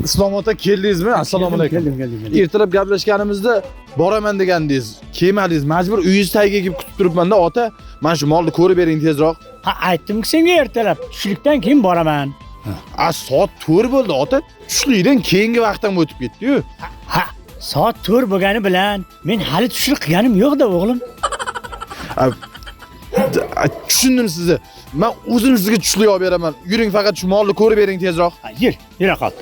Islom ota keldingizmi? Assalomu alaykum. Keldim, keldim, keldim. Ertalab gaplashganimizda boraman degandingiz. Kelmadingiz. Majbur uyingiz tagiga kelib kutib turibman-da ota. Mana shu molni ko'rib bering tezroq. Ha, aytdim-ku senga ertalab tushlikdan keyin boraman. A, soat 4 bo'ldi ota. Tushlikdan keyingi vaqt ham o'tib ketdi-yu. Ha, soat 4 bo'lgani bilan men hali tushlik qilganim yo'q-da o'g'lim. Tushundim sizni. Men o'zim sizga tushlik olib beraman. Yuring, faqat shu molni ko'rib bering tezroq. Ha, yur, yura qol.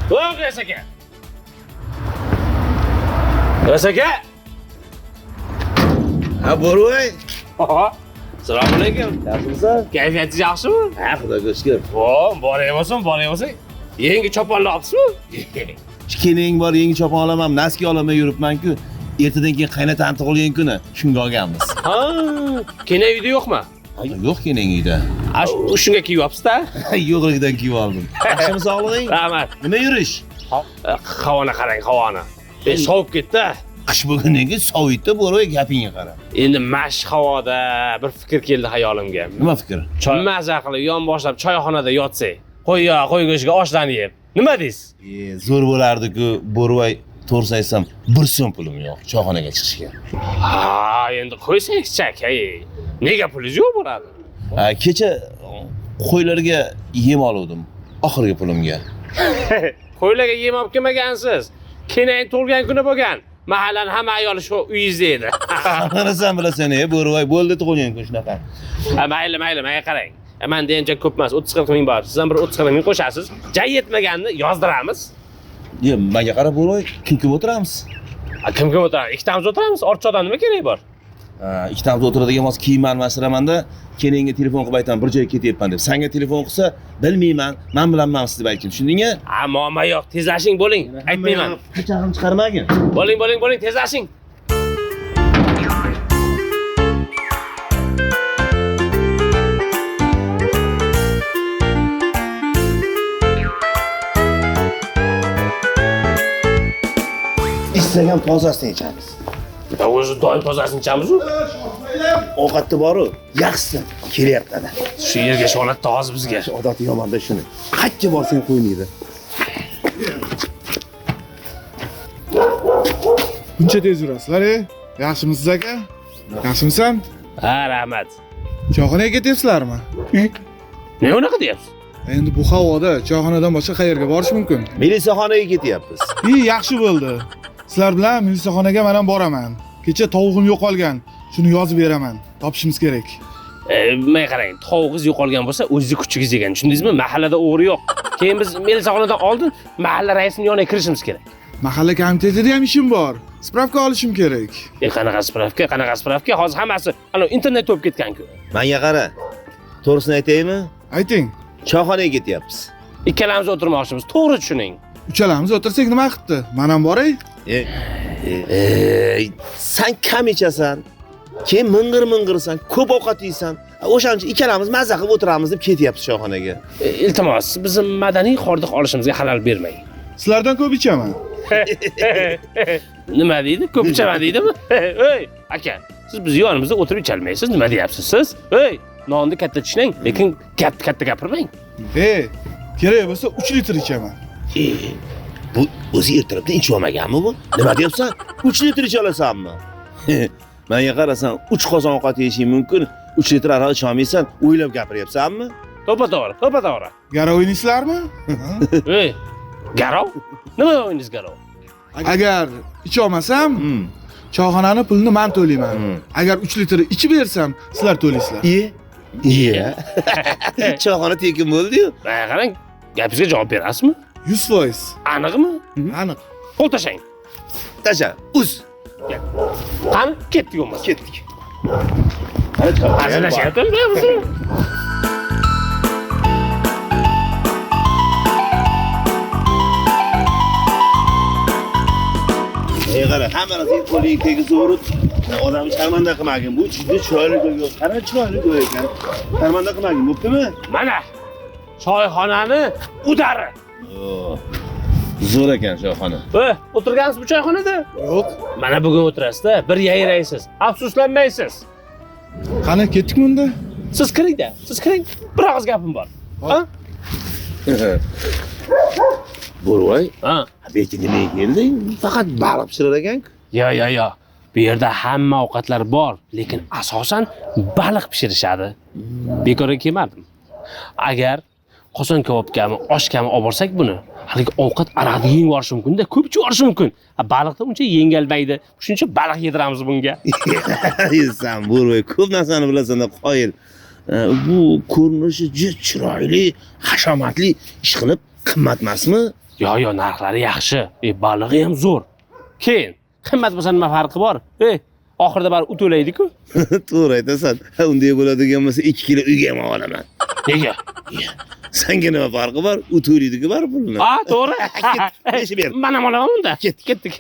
Voy Rais aka. Rais aka. Ha, Bo'rvoy. Assalomu alaykum. Yaxshimisan? Kayfiyatingiz yaxshimi? Ha, Xudoga shukr. Vo, boray bo'lsin, boray bo'lsin. Yangi choponlar olibsizmi? Keling bor, yangi chopon olaman, naski olaman yuribman-ku. Ertadan keyin qaynatam tug'ilgan kuni shunga olganmiz. Ha, keling uyda yo'qmi? Yo'q, keling uyda. A, shunga kiyib olibsiz-da? Yo'qligidan kiyib oldim. Yaxshimi sog'lig'ing? Rahmat. Nima yurish? Havoni qarang, havoni. Sovib ketdi. Qish bo'lgandan keyin soviydi, Bo'rvoy, gapingga qara. Endi mash havoda bir fikr keldi hayolimga. Nima fikr? Maza qilib yon boshlab choyxonada yotsak, qo'y yo, qo'y go'shiga oshlarni yeb. Nima deysiz? Zo'r bo'lardi-ku, Bo'rvoy, to'g'risini aytsam, 1 so'm pulim yo'q choyxonaga chiqishga. Ha, endi qo'ysangizchi aka, nega pulingiz yo'q bo'ladi? Kecha qo'ylarga yem oluvdim, oxirgi pulimga. Qo'ylarga yem olib kelmagansiz. Keyin tug'ilgan kuni bo'lgan. Mahallaning hamma ayoli shu uyingizda edi. Mana sen bilasan, Bo'rvoy, bo'ldi tug'ilgan kun shunaqa. Ha, mayli, mayli, menga qarang. Menda ancha ko'p emas, 30-40 ming bor. Siz ham bir 30-40 ming qo'shasiz. Jay yetmaganini yozdiramiz. Yo'q, menga qara Bo'rvoy, kim-kim o'tiramiz? Kim-kim o'tiramiz? Ikkitamiz o'tiramiz. Ortiqcha nima kerak bor? Ikkitamiz o'tiradigan bo'lsa, kiyim almashtiramanda, kelingga telefon qilib aytaman, bir joyga ketyapman deb. Senga telefon qilsa, bilmayman, men bilanmansiz deb aytgin. Tushundingmi? Ha, muammo yo'q. Tezlashing, bo'ling. Aytmayman. Pichog'imni chiqarmagin. Bo'ling, bo'ling, bo'ling, tezlashing. Ichsak ham tozasini ichamiz. O'zi doim tozasini ichamiz-u. Ovqatda bor-u, yaxshisi kelyapti ana. Shu yerga sholatdi hozir bizga. Shu odati yomonda shuni. Qayerga borsang qo'ymaydi. Buncha tez yurasizlar, e? Yaxshimisiz aka? Yaxshimisan? Ha, rahmat. Choyxonaga ketyapsizlarmi? Nega unaqa deyapsiz? Endi bu havoda choyxonadan boshqa qayerga borish mumkin? Milisaxonaga ketyapmiz. Yaxshi bo'ldi. Sizlar bilan milisaxonaga men ham boraman. Kecha tovug'im yo'qolgan. Shuni yozib beraman. Topishimiz kerak. Menga qarang, tovug'ingiz yo'qolgan bo'lsa, o'zingizni kuchingiz yegan. Tushundingizmi? Mahallada o'g'ri yo'q. Keyin biz milisaxonadan oldin mahalla raisining yoniga kirishimiz kerak. Mahalla komitetida ham ishim bor. Spravka olishim kerak. Qanaqa spravka, qanaqa spravka? Hozir hammasi ana internet bo'lib ketgan-ku. Menga qara. To'g'risini aytaymi? Ayting. Choyxonaga ketyapmiz. Ikkalamiz o'tirmoqchimiz. To'g'ri tushuning. Uchalamiz o'tirsak nima qilibdi? Men ham boray. Sen kam ichasan, keyin ming'ir-ming'irsan, ko'p ovqat yeysan. O'shaning uchun ikkalamiz maza qilib o'tiramiz deb ketyapmiz choyxonaga. Iltimos, bizni madaniy hordiq olishimizga xalal bermang. Sizlardan ko'p ichaman. Nima deydi? Ko'p ichaman deydimi? Ey, aka, siz bizni yonimizda o'tirib ichalmaysiz. Nima deyapsiz siz? Ey, nonni katta tishlang, lekin gapni katta gapirmang. Ey, kerak bo'lsa 3 litr ichaman. Bu o'zi ertalabdan ichib olmaganmi bu? Nima deyapsan? 3 litr icha olasanmi? Menga qarasan, 3 qozon ovqat yeyishing mumkin, 3 litr aroq icha olmaysan, o'ylab gapiryapsanmi? To'ppa-to'g'ri, to'ppa-to'g'ri. Garov o'ynaysizlarmi? Ey, garov? Nima o'ynaysiz garov? Agar icha olmasam, choyxonani pulini men to'layman. Agar 3 litr ichib bersam, sizlar to'laysizlar. Choyxona tekin bo'ldi-yu. Menga qarang, gapingizga javob berasizmi? 100%. Aniqmi? Aniq. Qo'l tashlang. Tasha, uz. Qani, ketdik bo'lmasa. Ketdik. Hazillashyapmiz biz. Qara, hamma narsaga qo'ling tegizaverib, odamni sharmanda qilmagin. Bu juda chiroyli joy. Qara, chiroyli joy ekan. Sharmanda qilmagin, bo'ptimi? Mana choyxonani udari. Zo'r ekan choyxona. O'tirgansiz bu choyxonada? Yo'q. Mana bugun o'tirasiz-da, bir yayraysiz, afsuslanmaysiz. Qani, ketdikmi unda? Siz kiring-da, siz kiring. Bir og'iz gapim bor. Ha? Bo'rvoy, Ha. bu yerga nimaga kelding? Faqat baliq pishirar ekan-ku. Yo, yo, yo. Bu yerda hamma ovqatlar bor, lekin asosan baliq pishirishadi. Bekorga kelmadim. Agar qozon kabobgami, oshgami olib borsak buni, haligi ovqat aroqni yengib yuborishi mumkin-da, ko'p ichib yuborishi mumkin. Baliqni uncha yengalmaydi. Shuncha baliq yediramiz bunga. Sen Bo'rvoy, ko'p narsani bilasan-da, qoyil. Bu ko'rinishi juda chiroyli, hashamatli, ish qilib qimmat emasmi? Yo, yo, narxlari yaxshi. Balig'i ham zo'r. Keyin qimmat bo'lsa nima farqi bor? Oxirida bari u to'laydi-ku. To'g'ri aytasan. Unday bo'ladigan bo'lsa 2 kilo uyga ham olaman. Nega? Senga nima farqi bor? U to'laydi-ku bari pulini. Ha, to'g'ri. Ket, ber. Men ham olaman unda. Ketdik.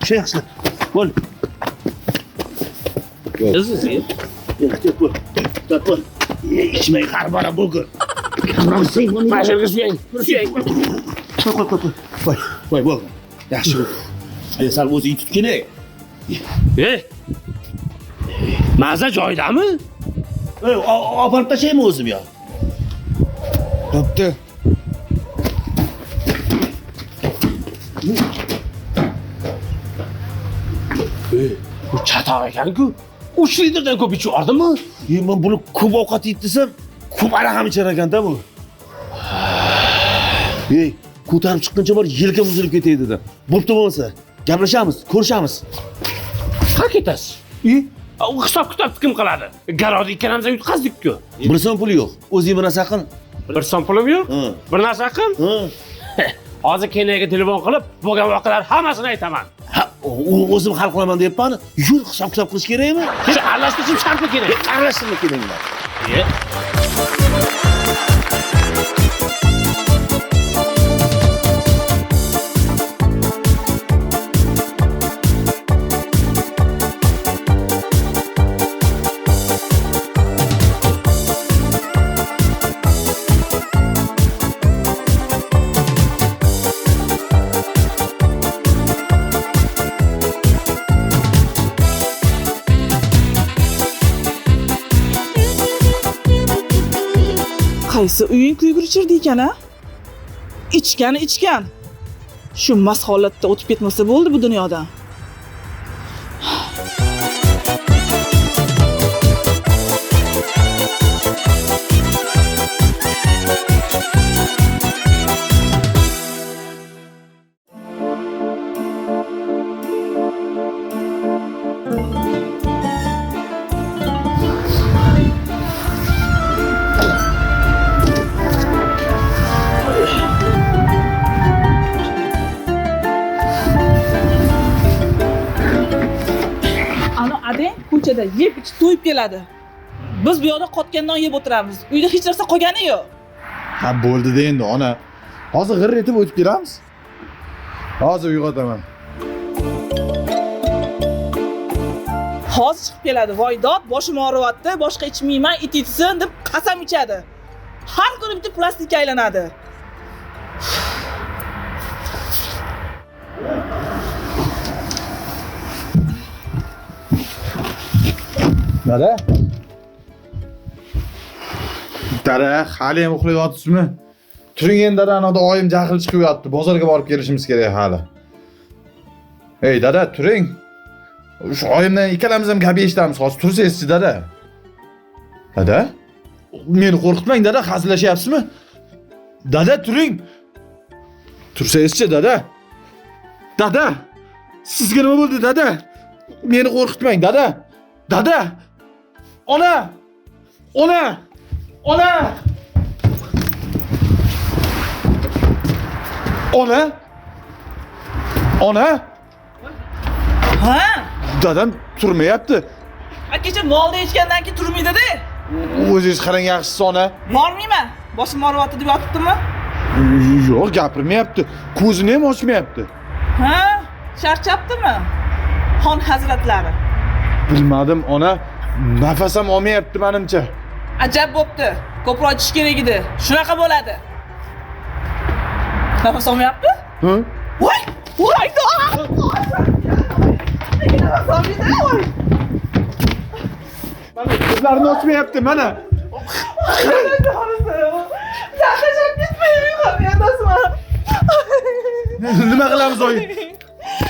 Shu yaxshi. Bo'l. Bo'l. Bo'l. Ichmay har bora bugun. Mana shu yerga suyang. Suyang. Qo'y, qo'y, qo'y. Qo'y, qo'y, bo'ldi. Yaxshi bo'ldi. Sal o'zing tutgin. Maza joyidami? Olib tashlaymi o'zim yo? Bo'pti. Bu chatoq ekan-ku. 3 litrdan ko'p ichib yubordimi? Men buni ko'p ovqat yeydi desam, ko'p aroq ham ichar ekan-da bu. Ko'tarib chiqquncha bor yelkam uzilib ketay dedi. Bo'pti bo'lmasa, gaplashamiz, ko'rishamiz. Qayerga ketasiz? U hisob kitobni kim qiladi? Garovda ikkalamiz ham yutqazdik-ku. Bir so'm puli yo'q. O'zing bir narsa qil. Bir so'm pulim yo'q? Bir narsa qil? Hozir Keniyaga telefon qilib, bo'lgan voqealar hammasini aytaman. Ha, o'zim hal qilaman deyapman. Yur, hisob kitob qilish kerakmi? Shu aralashtirishim shartmi kerak? Aralashtirma kerakmi? Qaysi uying kuygurchirdi ekan a? Ichgani ichgan. Shu mast holatda o'tib ketmasa bo'ldi bu dunyodan. Ko'chada yeb ichib to'yib keladi. Biz bu yoqda qotgan non yeb o'tiramiz. Uyda hech narsa qolgani yo'q. Ha, bo'ldi-da endi ona. Hozir g'ir etib o'tib kelamiz. Hozir uyg'otaman. Hozir chiqib keladi. Voy dod, boshim og'riyapti, boshqa ichmayman, it itsin deb qasam ichadi. Har kuni bitta plastikka aylanadi. Dada? Dada, hali ham uxlayapsizmi? Turing endi dada, anada oyim jahl chiqib yotdi. Bozorga borib kelishimiz kerak hali. Ey dada, turing. Shu oyimdan ikkalamiz ham gap eshitamiz hozir. Tursangizchi dada. Dada? Meni qo'rqitmang dada, hazillashyapsizmi? Dada turing. Tursangizchi dada. Dada! Sizga nima bo'ldi dada? Meni qo'rqitmang dada. Dada! Ona! Ona! Ona! Ona! Ona! Ha? Dadam turmayapti. Kecha molni ichgandan keyin turmaydi-da. O'zingiz qarang yaxshisi ona. Bormayman. Boshim og'riyapti deb yotibdimi? Yo'q, gapirmayapti. Ko'zini ham ochmayapti. Ha? Charchabdimi? Xon hazratlari. Bilmadim ona, nafas ham olmayapti menimcha. Ajab bo'pti. Ko'proq ichish kerak edi. Shunaqa bo'ladi. Nafas olmayapti? Ha? Voy! Voy! Nafas olmaydi. Voy! Mana ko'zlarini ochmayapti, mana. Nima qilamiz oyi?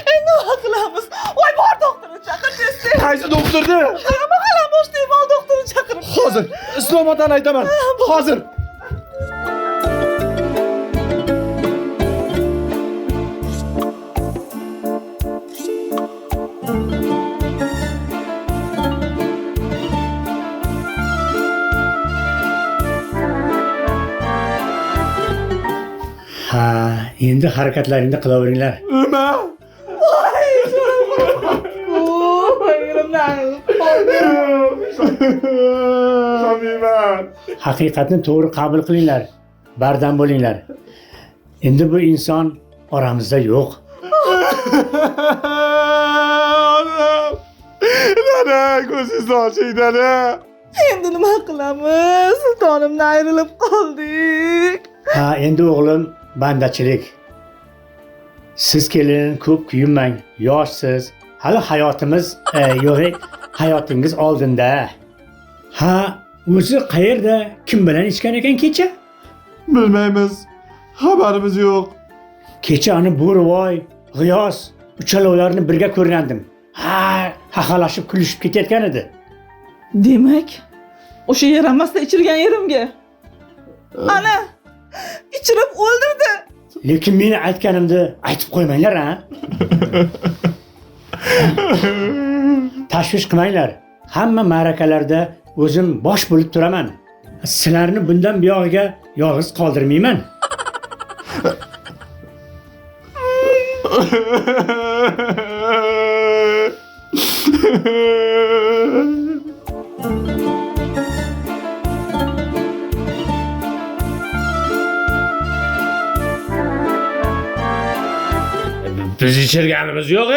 Nima qilamiz? Voy, bor doktorni chaqir tez. Qaysi doktorni? Mahalla boshlig'i bor doktorni chaqirib. Hozir Islom otani aytaman. Hozir. Ha, endi harakatlaringni qilaveringlar. Nima? Voy, yerimdan qoldi. Samimman. Haqiqatni to'g'ri qabul qilinglar. Bardam bo'linglar. Endi bu inson oramizda yo'q. Dada, ko'zingizni oching dada. Endi nima qilamiz? Sultonimdan ayrilib qoldik. Ha, endi o'g'lim, bandachilik. Siz kelin ko'p kuyunmang, yoshsiz. Hali hayotimiz, yo'q, hayotingiz oldinda. Ha, o'zi qayerda, kim bilan ichgan ekan kecha? Bilmaymiz. Xabarimiz yo'q. Kecha ani Bo'rivoy, G'iyos uchalovlarni birga ko'rgandim. Ha, xaxalashib kulishib ketayotgan edi. Demak, o'sha yer emasda ichirgan yerimga. Ana, ichirib o'ldirdi. Lekin meni aytganimni aytib qo'ymanglar, ha? Tashvish qilmanglar. Hamma ma'rakalarda o'zim bosh bo'lib turaman. Sizlarni bundan buyog'iga yolg'iz qoldirmayman. Biz ichirganimiz yo'q,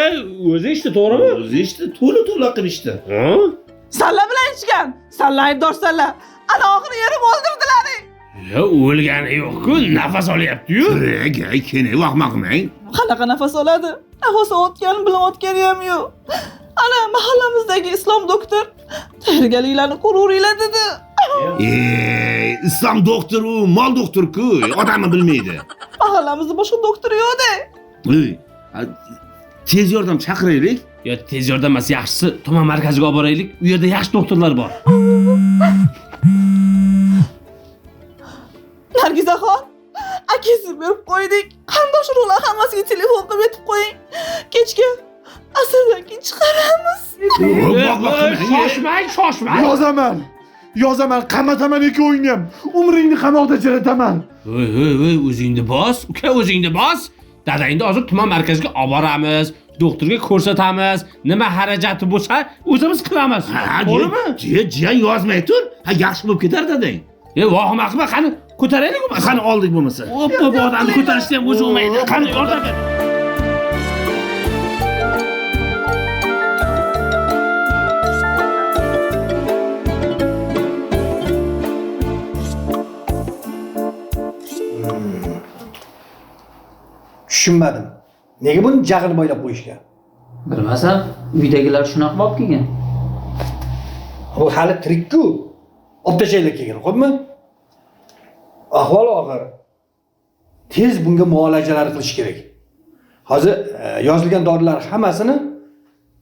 o'zi ichdi, to'g'rimi? O'zi ichdi, to'la-to'la qilib ichdi. Salla bilan ichgan. Salla aybdorsanlar. Ana oxiri yerim o'ldirdilar. Yo, o'lgani yo'q-ku, nafas olyapti-yu. Ey, kene vahma qilmang. Qanaqa nafas oladi? Nafas olayotgani bilayotgani ham yo'q. Ana mahallamizdagi Islom doktor tayyorgarliklarni ko'raveringlar dedi. Ey, Islom doktor u mol doktor-ku, odamni bilmaydi. Mahallamizda boshqa doktor yo'q-da. Ey, tez yordam chaqiraylik. Yo, tez yordam emas, yaxshisi tuman markaziga olib boraylik. U yerda yaxshi doktorlar bor. Nargizaxon, akasi berib qo'ydik. Qarindosh urug'lar hammasiga telefon qilib aytib qo'ying. Kechki asrdan keyin chiqaramiz. Shoshmang, shoshmang. Yozaman. Yozaman, qamataman ikkovingni ham. Umringni qamoqda chiritaman. Voy, voy, voy, o'zingni bos, uka, o'zingni bos. Dadangni hozir tuman markaziga olib boramiz, doktorga ko'rsatamiz, nima xarajati bo'lsa o'zimiz qilamiz. To'g'rimi? Jiyan yozmay tur. Ha, yaxshi bo'lib ketar dadang. E, vahima qilma, qani ko'taraylik bo'lmasa. Qani oldik bo'lmasa. Oppa, bu odamni ko'tarishda ham o'zi bo'lmaydi. Qani yordam ber. Tushunmadim. Nega buni jag'ini boylab qo'yishgan? Bilmasam, uydagilar shunaqa bo'lib kelgan. Bu hali tirik-ku. Olib tashlaylik kelgan, xo'pmi? Ahvol og'ir. Tez bunga muolajalar qilish kerak. Hozir yozilgan dorilar hammasini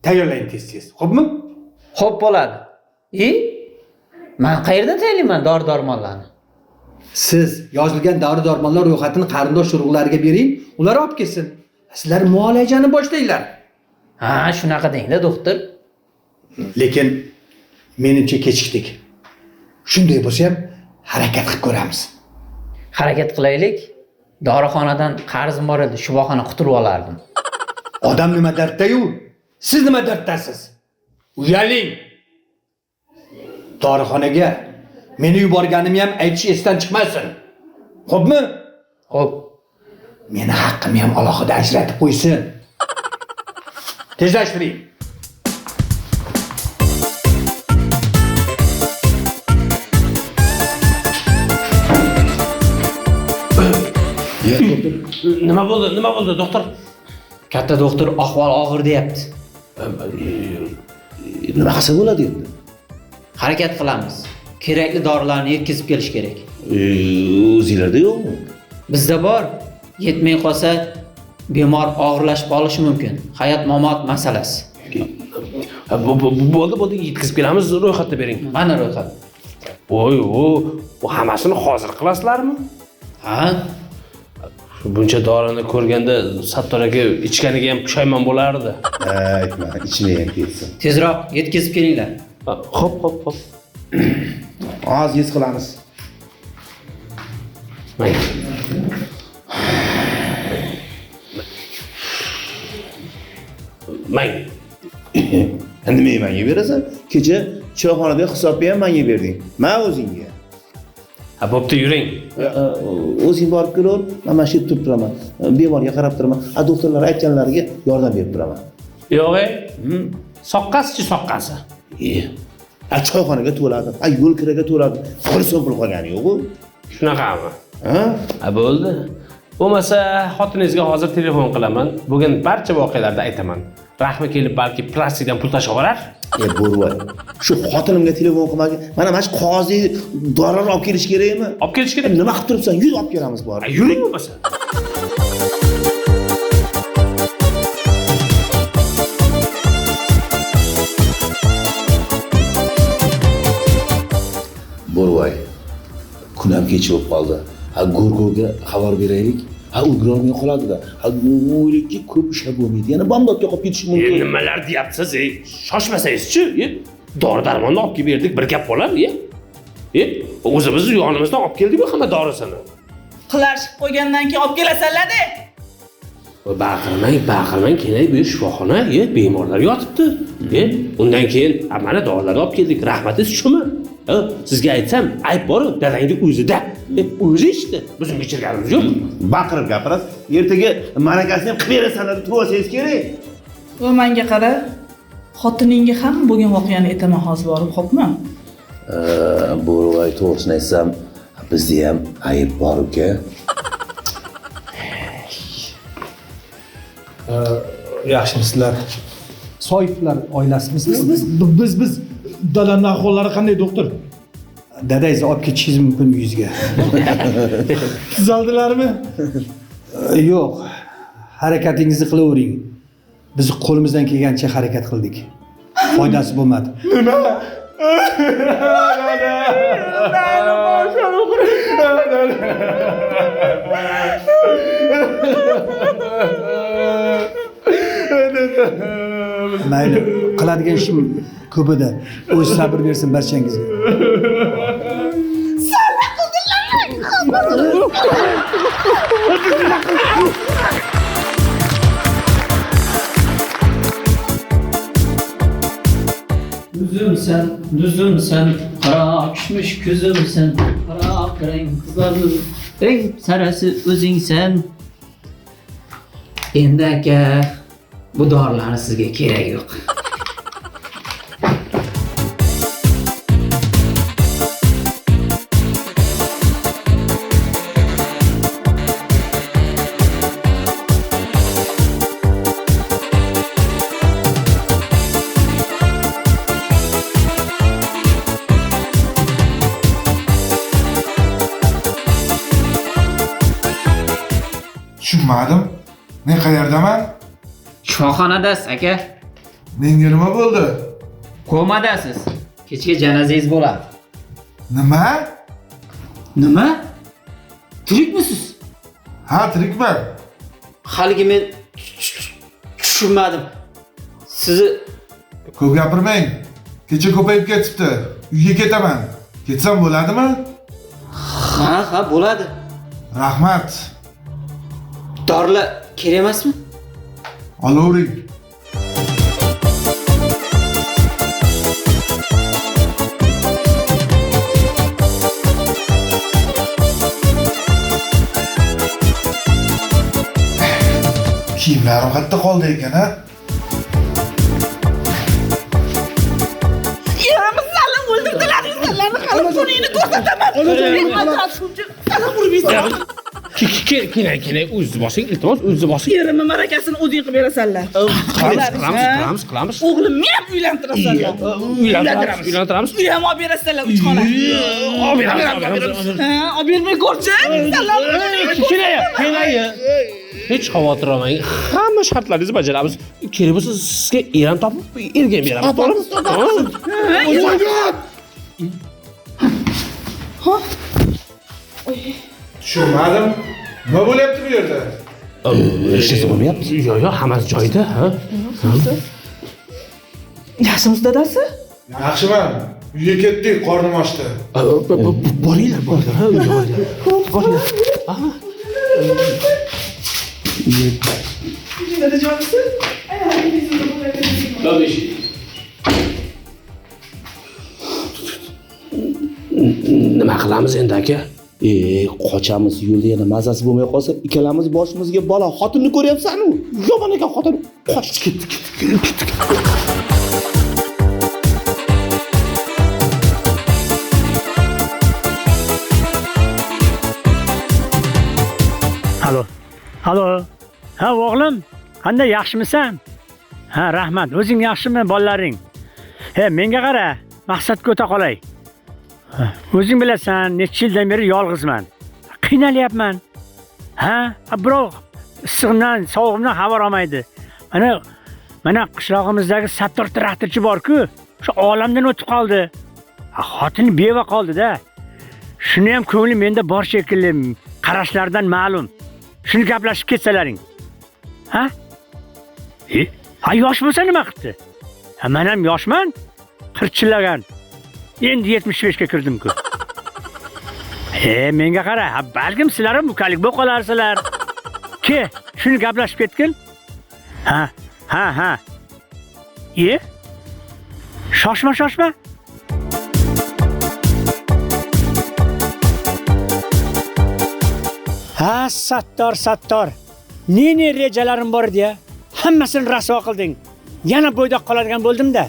Tayyorlang tez-tez. Xo'pmi? Xo'p bo'ladi. Men qayerdan tayyorlayman dori-darmonlarni? Siz yozilgan dori-darmonlar ro'yxatini qarindosh urug'larga bering, ular olib kelsin. Sizlar muolajani boshlanglar. Ha, shunaqa deng-da, doktor. Lekin menimcha kechikdik. Shunday bo'lsa ham harakat qilib ko'ramiz. Harakat qilaylik. Dorixonadan qarzim bor edi, shu bahona qutulib olardim. Odam nima dardda-yu, siz nima darddasiz? Uyaling. Dorixonaga meni yuborganimni ham aytish esdan chiqmasin. Xo'pmi? Xo'p. Meni haqqimni ham alohida ajratib qo'ysin. Tezlashtiring. Nima bo'ldi? Nima bo'ldi, doktor? Katta doktor ahvol og'ir deyapti. Nima qilsa bo'ladi endi? Harakat qilamiz. Kerakli dorilarni yetkazib kelish kerak. O'zinglarda yo'qmi? Bizda bor. Yetmay qolsa bemor og'irlashib qolishi mumkin. Hayot mamot masalasi. Bo'ldi, bo'ldi, yetkazib kelamiz, ro'yxatni bering. Mana ro'yxat. Voy, u hammasini hozir qilasizlarmi? Ha? Buncha dorini ko'rganda Sattor aka ichganiga ham pushaymon bo'lardi. Aytma, ichmay ham ketsin. Tezroq yetkazib kelinglar. Xo'p, xo'p, xo'p. Hozir yez qilamiz. Mayli. Mang. Nimaga menga berasan? Kecha choyxonada hisobni ham menga berding. Men o'zingga. Ha, bo'pti, yuring. O'zing borib kelaver, men mana shu yerda turib turaman. Bemorga qarab turaman. A doktorlar aytganlariga yordam berib turaman. Yo'q, soqqasichi soqqasi. A choyxonaga to'ladim, a yo'l kiraga to'ladim. Bir so'm pul qolgani yo'q-ku. Shunaqami? Ha? Ha, bo'ldi. Bo'lmasa xotiningizga hozir telefon qilaman. Bugun barcha voqealarni aytaman. Rahmi kelib balki plastikdan pul tashlab olar. Bo'rvoy. Shu xotinimga telefon qilmagin. Mana shu qog'ozni dorilar olib kelish kerakmi? Olib kelish kerak. Nima qilib turibsan? Yur olib kelamiz borib. Yuring bo'lmasa. Bo'rvoy. Kun ham kech bo'lib qoldi. Ha, go'rkovga xabar beraylik. Ha, ulgurolmay qoladi-da. Ha, o'ylikka ko'p ishlab bo'lmaydi. Yana bomdodga qolib ketishi mumkin. Nimalar deyapsiz? Shoshmasangizchi, dori-darmonni olib kelib berdik, bir gap bo'lar, O'zimiz yonimizdan olib keldik-ku hamma dorisini. Qilashib qo'ygandan keyin olib kelasanlar-da. Baqirmang, baqirmang, kelay bu shifoxona, bemorlar yotibdi. Undan keyin mana dorilarni olib keldik. Rahmatingiz shumi? Sizga aytsam, ayb bor-ku, dadangning o'zida. O'zi ichdi. Bizning ichirganimiz yo'q. Baqirib gapirasiz. Ertaga ma'rakasini ham qilib berasanlar, turib olsangiz kerak. Va menga qara, xotiningga ham bo'lgan voqeani aytaman hozir borib, xo'pmi? Bo'rvoy, to'g'risini aytsam, bizda ham ayb bor uka. Yaxshimisizlar? Soyiblar oilasimizmi? Biz dadamning ahvollari qanday, doktor? Dadangizni olib ketishingiz mumkin uyingizga. Tuzaldilarmi? Yo'q. Harakatingizni qilavering. Biz qo'limizdan kelgancha harakat qildik. Foydasi bo'lmadi. Nima? Mayli, qiladigan ishim ko'p edi. O'zi sabr bersin barchangizga. Üzümsen, düzümsen, qara kishmish ko'zimsan, qara rang qizlarning eng sarasi o'zingsan. Endi aka, bu dorilarni sizga kerak yo'q. Tushunmadim. Men qayerdaman? Shifoxonadasiz aka. Menga nima bo'ldi? Komadasiz. Kechga janozangiz bo'ladi. Nima? Nima? Tirikmisiz? Ha, tirikman. Haligi men tushunmadim. Sizni ko'p gapirmang. Kecha ko'payib ketibdi. Uyga ketaman. Ketsam bo'ladimi? Ha, ha, bo'ladi. Rahmat. Dorilar kerak emasmi? Olavering. Kiyimlarim qayerda qoldi ekan, ha? Yerimiz salim o'ldirdilar, insonlarni hali kuningni ko'rsataman. Salim urib. Keling, o'zingizni bosing, iltimos, o'zingizni bosing. Erimni marakasini o'zing qilib berasanlar. Qilamiz, qilamiz. O'g'limni ham uylantirasanlar. Uylantiramiz. Uy ham olib berasanlar, 3 xona. Olib beramiz. Ha, olib bermay ko'rchi. Keling. Hech xavotir olmang. Hamma shartlaringizni bajaramiz. Kerak bo'lsa sizga eram topib, erga ham beramiz. To'g'rimi? Ha? Tushunmadim. Nima bo'lyapti bu yerda? Hech narsa bo'lmayapti. Yo'q, yo'q, hammasi joyida, ha? Yaxshimisiz dadasi? Yaxshiman. Uyga ketdik, qornim ochdi. Boringlar, boringlar, ha, uyga boringlar. Boringlar. Ha. Dadajonisi? Nima qilamiz endi aka? Qochamiz, yo'lda yana mazasi bo'lmay qolsa, ikkalamiz boshimizga balo. Xotinni ko'ryapsan-u? Yomon ekan xotin. Qochib ketdik, ketdik. Alo. Alo. Ha, o'g'lim, qanday, yaxshimisan? Ha, rahmat. O'zing yaxshimi, bolalaring? He, menga qara, maqsadga o'ta qolay. O'zing bilasan, necha yildan beri yolg'izman. Qiynalyapman. Ha, birov issig'imdan, sovug'imdan xabar olmaydi. Mana qishlog'imizdagi Sattor traktorchi bor-ku, o'sha olamdan o'tib qoldi. Xotini beva qoldi-da. Shuni ham ko'ngli menda bor shekilli, qarashlardan ma'lum. Shuni gaplashib ketsalaring. Ha? Ha, yosh bo'lsa nima qildi? Ha, men ham yoshman, qirchillagan. Endi 75 ga kirdim-ku. Menga qara, ha, balkim sizlar ham ukalik bo'lib qolarsizlar. Ke, shuni gaplashib ketgin. Ha, ha, ha. Shoshma, shoshma. Ha, Sattor, Sattor. Ne rejalarim bor edi ya? Hammasini rasvo qilding. Yana bo'ydoq qoladigan bo'ldim-da.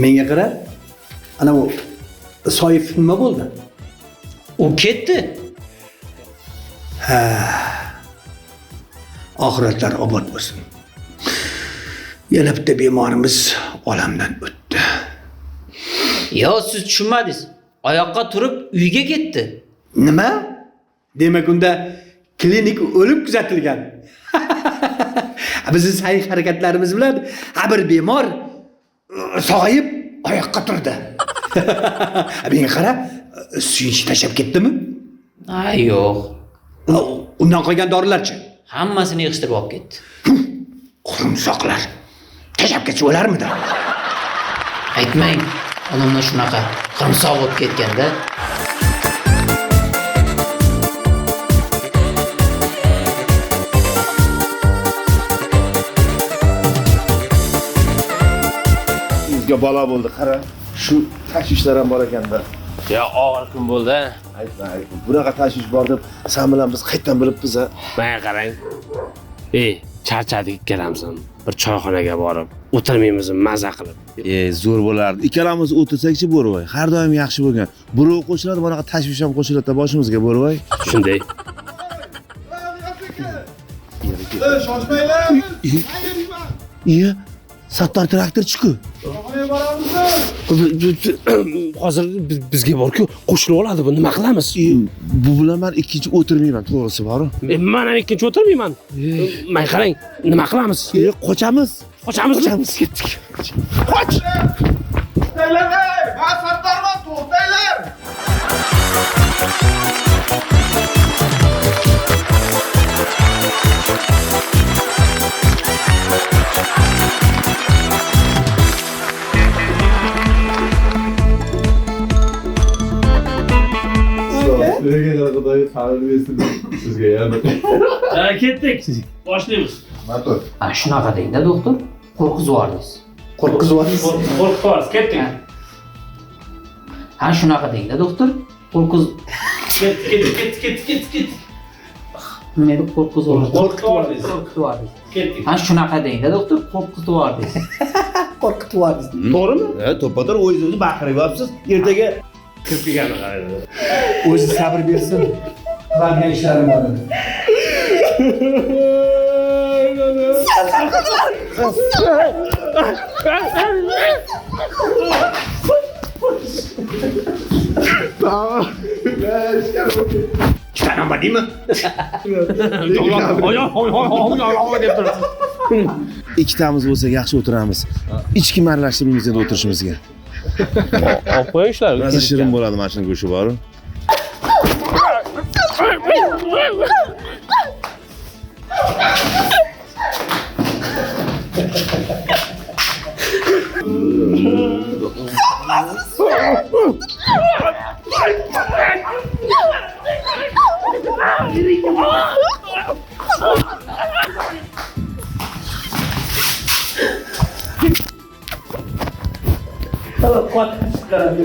Menga qara, ana u Soif nima bo'ldi? U ketdi. Ha. Oxiratlar obod bo'lsin. Yana bitta bemorimiz olamdan o'tdi. Yo, siz tushunmadingiz. Oyoqqa turib uyga ketdi. Nima? Demak, unda klinik o'lib kuzatilgan. Bizning sa'y harakatlarimiz bilan bir bemor sog'ayib oyoqqa turdi. Menga qara, suyunchi tashlab ketdimi? Ha, yo'q. Undan qolgan dorilarchi? Hammasini yig'ishtirib olib ketdi. Qurumsoqlar. Tashlab ketsa o'larmidi? Aytmang, odamlar shunaqa qurumsoq bo'lib ketganda. Bizga balo bo'ldi, qara. Shu tashvishlar ham bor ekanda. Ya og'ir kun bo'ldi. Aytma, aytma. Bunaqa tashvish bor deb sen bilan biz qayerdan bilibmiz a? Menga qarang. Charchadik ikkalamiz ham. Bir choyxonaga borib, o'tirmaymiz maza qilib. Zo'r bo'lardi. Ikkalamiz o'tirsakchi Bo'rvoy, har doim yaxshi bo'lgan. Birov qo'shiladi, bunaqa tashvish ham qo'shiladi boshimizga Bo'rvoy. Shunday. Shoshmanglar. Iya, Sattor traktorchi-ku. Hozir bizga bor-ku, qo'shilib oladi bu. Nima qilamiz? Bu bilan men ikkinchi o'tirmayman, to'g'risi bor-ku. Men ham ikkinchi o'tirmayman. Men qarang, nima qilamiz? Qochamiz. Qochamiz, qochamiz, ketdik. Qoch! To'xtanglar, ey! Men Sattorman, to'xtanglar! Sizga yana. Ketdik. Boshlaymiz. Motor. Ha, shunaqa deng-da, doktor. Qo'rqizib yubordingiz. Qo'rqizib yubordingiz. Qo'rqitib yubordingiz, ketdik. Ha, shunaqa deng-da, doktor. Qo'rqiz Ketdik, ketdik, ketdik, ketdik. Nima edi? Qo'rqizib yubordingiz. Qo'rqitib yubordingiz. Qo'rqitib yubordingiz. Ketdik. Ha, shunaqa deng-da, doktor. Qo'rqitib yubordingiz. Qo'rqitib yubordingiz. To'g'rimi? Ha, to'ppa-to'g'ri o'zingizni baqirib-yopsiz. Ertaga kirib kelganini qaraydi. O'zi sabr bersin. Qiladigan ishlarim bor edi. Chiqaman deymi? Oy deb turibsiz. Ikkitamiz bo'lsa yaxshi o'tiramiz. Hech kim aralashtirmaymiz endi o'tirishimizga. Olib qo'ying shularni. Rosa shirin bo'ladi mana shuni go'shti bor. Qotib chiqaradi.